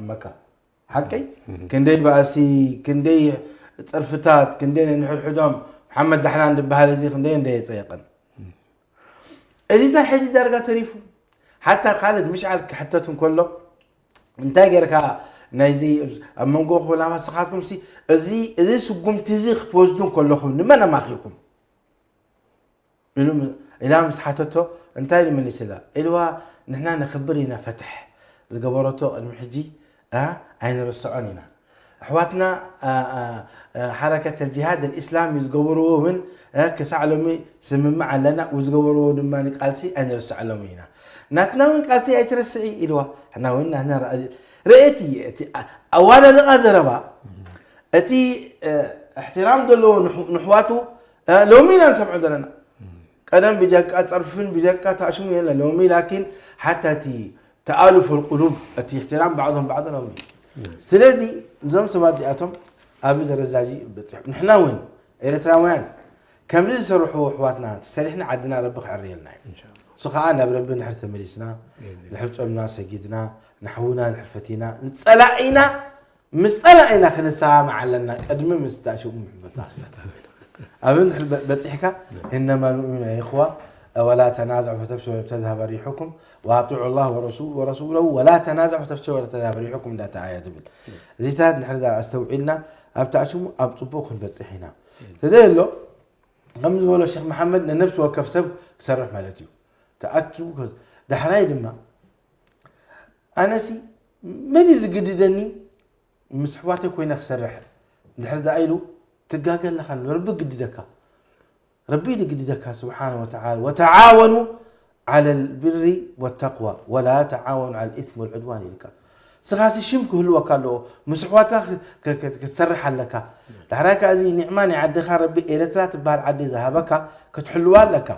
መካ ሓቀይ ክንደይ ባእሲ፣ ክንደይ ፀርፍታት፣ ክንደይ ነንሕድሕዶም መሓመድ ዳሕላን ዝበሃል እዚ ክንደይ እንደ የፀየቐን። እዚ እንታይ ሕጂ ዳርጋ ተሪፉ። ሓታ ካልድ ምሽዓል ክሕተት እንከሎ እንታይ ጌርካ ናይዚ ኣብ መንጎ ኮላማ ስኻትኩም ሲ እዚ እዚ ስጉምቲ እዚ ክትወስዱ እንከለኹም ንመን ኣማኺርኩም? ኢላ ምስ ሓተቶ እንታይ ኢሉ መሊስላ ኢልዋ ንሕና ነኽብር ኢና ፈትሕ ዝገበረቶ ቅድሚ ሕጂ ኣይንርስዖን ኢና ኣሕዋትና ሓረከት ጅሃድ ልእስላም እዩ ዝገበርዎ እውን ክሳዕ ሎሚ ስምምዕ ኣለና ዝገበርዎ ድማ ቃልሲ ኣይንርስዐሎም ኢና ናትና እውን ቃልሲ ኣይትረስዒ ኢልዋ ሕና እውን ርእቲ ኣዋዳድቃ ዘረባ እቲ እሕትራም ዘለዎ ንሕዋቱ ሎሚ ኢና ንሰምዖ ዘለና ቀደም ብጀካ ፀርፍን ብጀካ ታሽሙ የለ ሎሚ ላኪን ሓታ እቲ ተኣሉፍ ቁሉብ እቲ እሕትራም ባዕዶም ባዕዶ ሎሚ ስለዚ እዞም ሰባት እዚኣቶም ኣብዚ ደረጃ እዚ በፂሑ ንሕና እውን ኤርትራውያን ከምዚ ዝሰርሑ ኣሕዋትና ተሰሪሕና ዓድና ረቢ ክዕርየልና እዩ እሱ ከዓ ናብ ረቢ ንሕር ተመሊስና ንሕር ፆምና ሰጊድና ንሓውና ንሕር ፈቲና ንፀላኢና ምስ ጸላኢና ክንሰማማዕ ኣለና ቅድሚ ምስታሽኡ ምሕበታ ኣብ እንድሕር በ- በጺሕካ إنما المؤمنون إخوة ولا تنازعوا فتفشلوا وتذهب ريحكم وأطيعوا الله ورسول ورسوله ولا تنازعوا فتفشلوا وتذهب ريحكم እንዳታ ኣያ ዝብል እዚታት እንድሕር ዛ ኣስተውዒልና ኣብ ታሽሙ ኣብ ጽቡቕ ክንበጽሕ ኢና ተደሎ ከም ዝበሎ ሸኽ መሓመድ ንነፍሲ ወከፍ ሰብ ክሰርሕ ማለት እዩ ተኣኪቡ ከ- ዳሕራይ ድማ ኣነሲ መን እዩ ዝግድደኒ ምስ ኣሕዋተይ ኮይነ ክሰርሕ እንድሕር ደኣ ኢሉ ትጋገ ኣለኻ ንረቢ ግድደካ ረቢ ግድደካ ስብሓነ ወተዓላ ወተዓወኑ ዓለ ልብሪ ወተቅዋ ወላ ተዓወኑ ዓለ ልኢትሚ ወልዕድዋን ኢልካ ስኻሲ ሽም ክህልወካ ኣለዎ ምስ ኣሕዋትካ ክትሰርሕ ኣለካ ዳሕራይ ከ እዚ ኒዕማ ናይ ዓድኻ ረቢ ኤረትራ ትበሃል ዓዲ ዝሃበካ ክትሕልዋ ኣለካ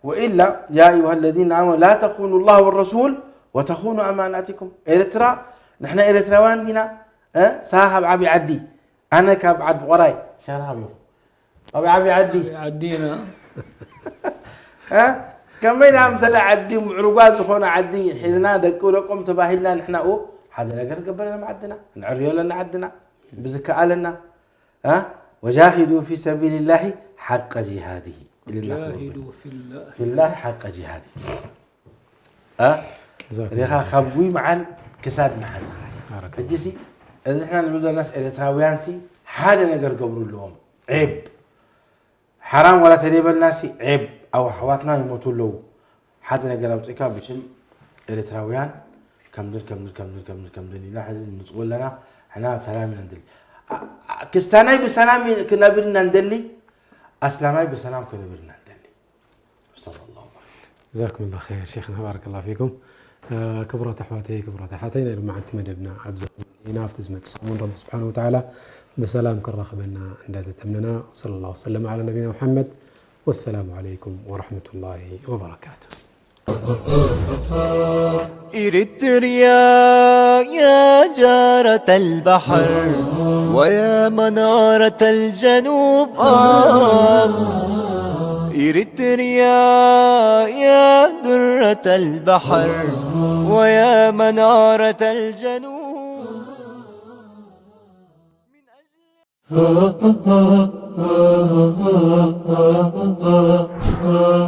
وإلا يا أيها الذين آمنوا لا تخونوا الله والرسول وتخونوا أماناتكم ኤርትራ ንሕና ኤርትራውያን ዲና ንስኻ ካብ ዓብዪ ዓዲ ኣነ ካብ ዓዲ ቆራይ ሸራብ ኢኹ ካብ ዓብዪ ዓዲ ዓዲና ከመይ ዳ ምሰለ ዓዲ ምዕሩጓ ዝኾነ ዓዲ ሒዝና ደቂ ደቆም ተባሂልና ንሕናኡ ሓደ ነገር ንገበረሎም ዓድና ንዕርዮ ኣለና ዓድና ብዝከኣለና ها؟ وجاهدوا في سبيل الله حق جهاده إلى الله جاهدوا في الله في الله حق جهاده ها؟ ሪኻ ካብ ጉይ መዓል ክሳድ መሓዝ ሕጂሲ እዚ ሕና ንብል ዘለናስ ኤርትራውያንሲ ሓደ ነገር ገብሩ ኣለዎም ዔብ ሓራም ዋላ ተደይበልናሲ ዔብ ኣሕዋትና ይሞቱ ኣለዉ ሓደ ነገር ኣውፅእካ ብሽም ኤርትራውያን ከምድን ከምድን ከምድን ከምድን ከምድን ኢልና ሕዚ ንምፅኡ ኣለና ሕና ሰላም ኢና ንደሊ ክስታናይ ብሰላም ክነብር ኢና ንደሊ ኣስላማይ ብሰላም ክነብር ኢና ንደሊ صلى الله عليه جزاكم الله خير شيخنا بارك الله فيكم ክቡራት ኣሕዋተይ ክቡራት ኣሓተይ ናይ ሎማዓንቲ መደብና ኣብዛ ኢና ኣብቲ ዝመፅእ ሰሙን ረቢ ስብሓን ወተዓላ ብሰላም ክራኽበና እንዳተተምነና صلى الله وسلم على نبينا محمد والسلام عليكم ورحمة الله وبركاته إريتريا يا جارة البحر ويا منارة الجنوب آه إريتريا يا درة البحر ويا منارة الجنوب.